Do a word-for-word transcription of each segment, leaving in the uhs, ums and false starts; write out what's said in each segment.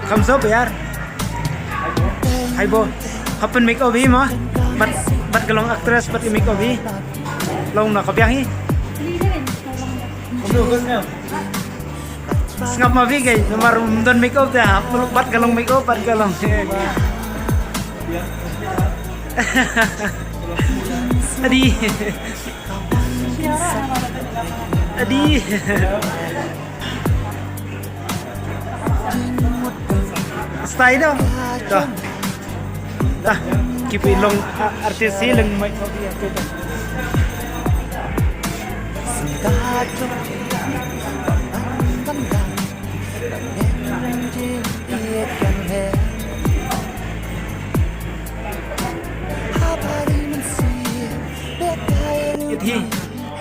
Kham sop yar. Hai bo. Happen make up hi ma. Bat bat ka long actress bat make up hi. Long na ka biang hi. Sngap ma bi kai namar um don make up te ha. Bat ka long make up bat ka long. Adi. Adi. Style dong. Dah. Dah. Keep it long, ah, artist hi leng mai. Iti.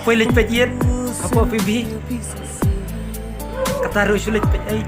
Poi leit peit ïit hapoh P B. Kata ruh shu leit peit ai.